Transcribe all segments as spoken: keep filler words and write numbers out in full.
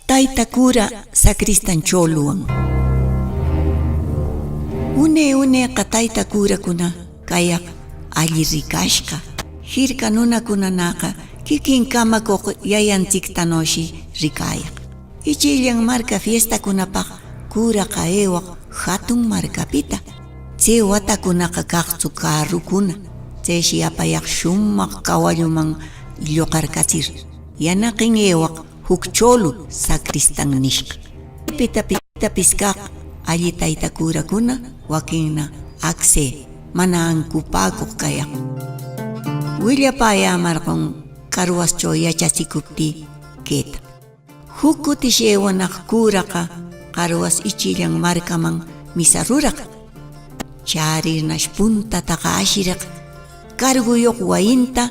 Tayta cura sacristan choluwan. Une uneqa tayta curakuna kayaq alli rikashqa, jirka nunakunanaqa kikin kamakuq yayanchiktanüshi rikayaq. Ichillan marka fiestakunapaq curaqa aywaq jatun markapita. Chay watakunaqa kaqchu carrokuna, chayshi apayaq shumaq kawalluman lloqarkachir, yanaqin aywaq juk cholu sacristan nishqa. Pita pitapis kaq alli tayta curakuna, wakinna aksë, mana ankupäkuq kayaq. Willapäyämarqun Carhuascho yachachikuptï kayta. Juk kutish aywanaq curaqa Carhuas ichillan markaman misa ruraq. Charirnash puntataqa ashiraq cargoyuq wayinta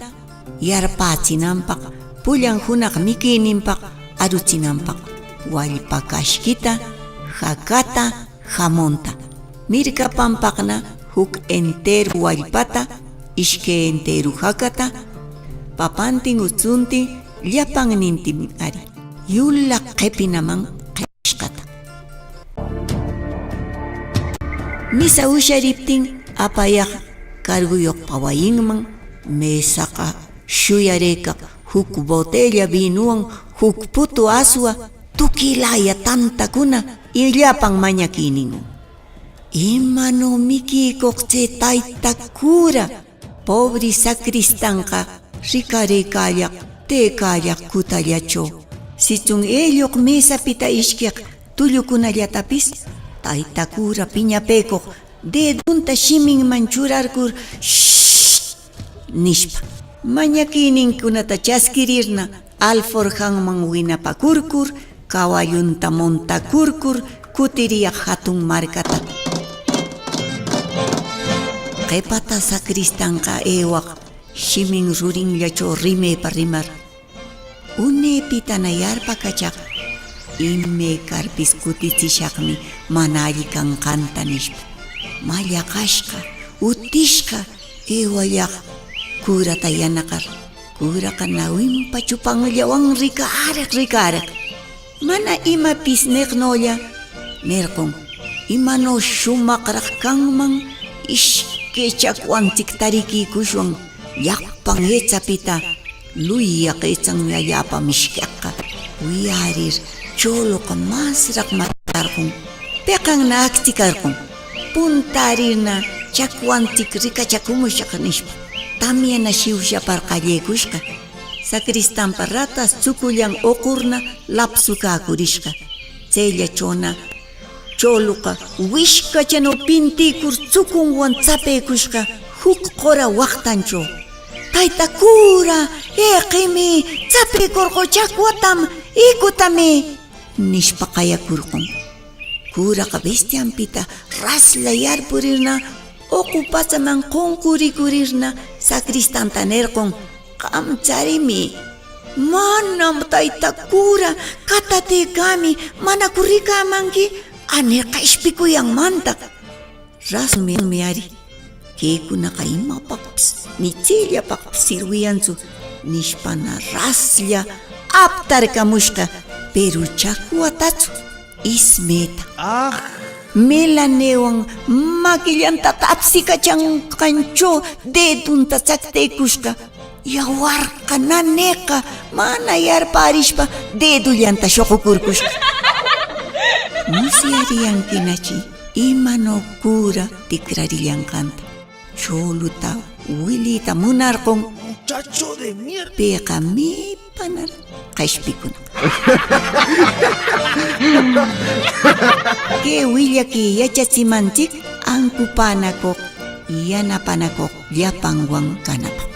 yarpächinanpaq, pullan junaq mikïninpaq aruchinanpaq, wallpa kashkita, jakata, jamonta. Mirkapanpaqna juk entero wallpata, ishkay entero jakata, papantin, utsuntin, llapannintin ari. Yulaq qipinaman qipishqata. Misa ushariptin apayaq cargoyuqpa wayinman, mesaqa shuyarëkaq juk botella vinowan, juk putu aswa, tukuy laya tantakuna y llapan mañakïninwan. Imanö mikïkuq chay tayta cura, pobre sacristanqa, rikarëkällaq, tëkällaq kutallachu. Sitsun aylluq mesapita ishkiq tullukunallatapis, tayta cura piñapëkuq dedunta shiminman churarkur, "Shh", nishpa, mañakïninkunata chaskirirna, alforjanman winapakurkur, kawallunta montakurkur, kutiriyaq jatun markata. Qipata sacristanqa aywaq shimin rurinllachaw rimaypa rimar, unëpitana yarpakachaq, imaykarpis kutichishaqmi mana alli kanqanta, nishpa. Mallaqashqa, utishqa, aywallaq curata yanaqar. Curaqa nawinpa chupanllawan rikariq, rikariq. Mana imapis niqnölla nirqun: "Imanö shumaqraq kanman ishkay chakwanchik tarikïkushwan, llapan echapita luyaq echanmi allapa mishkiqa". Wiyarir, choluqa masraq matarqun. Piqanna akchikarqun. Puntarirna: "Chakwanchik rikachakumushaq", nishpa. Tamyana shiwshapar qallëkushqa. Sacristanpa ratas chukullan uqurna lapsukäkurishqa. Chayllachawna choluqa wishkachanö pintïkur chukunwan chapëkushqa juk qura waqtanchaw: "Tayta cura, iqimi, chapëkurqö chakwatam, ikutami", nishpa qayakurqun. Curaqa bestianpita raslla yarpurirna, uqu pachaman qunqurikurirna, sacristanta nirqun: "Qam charimi. Manam tayta cura katatïkami, ¿manaku rikämanki? Ani qishpikuyanmanta. Rasumi ari. Kaykunaqa imapaqpis, ni chayllapaqpis sirwiyanchu", nishpana raslla aptarkamushqa, pero chakwatachu, ismita. Ah. Milanwan makillanta tapsikachanqanchaw dedunta chaktaykushqa. Yawarqa naniqa mana yarpärishpa dedollanta shuqukurkushqa. Musyariyankinachi imanö cura tikrarillanqanta. Choluta willayta munarqun. Muchacho de mierda. Piqa mipanar qishpikuna. Kay willakiy yachachimanchik ankupanakuq, yanapanakuq llapanwan kanapaq.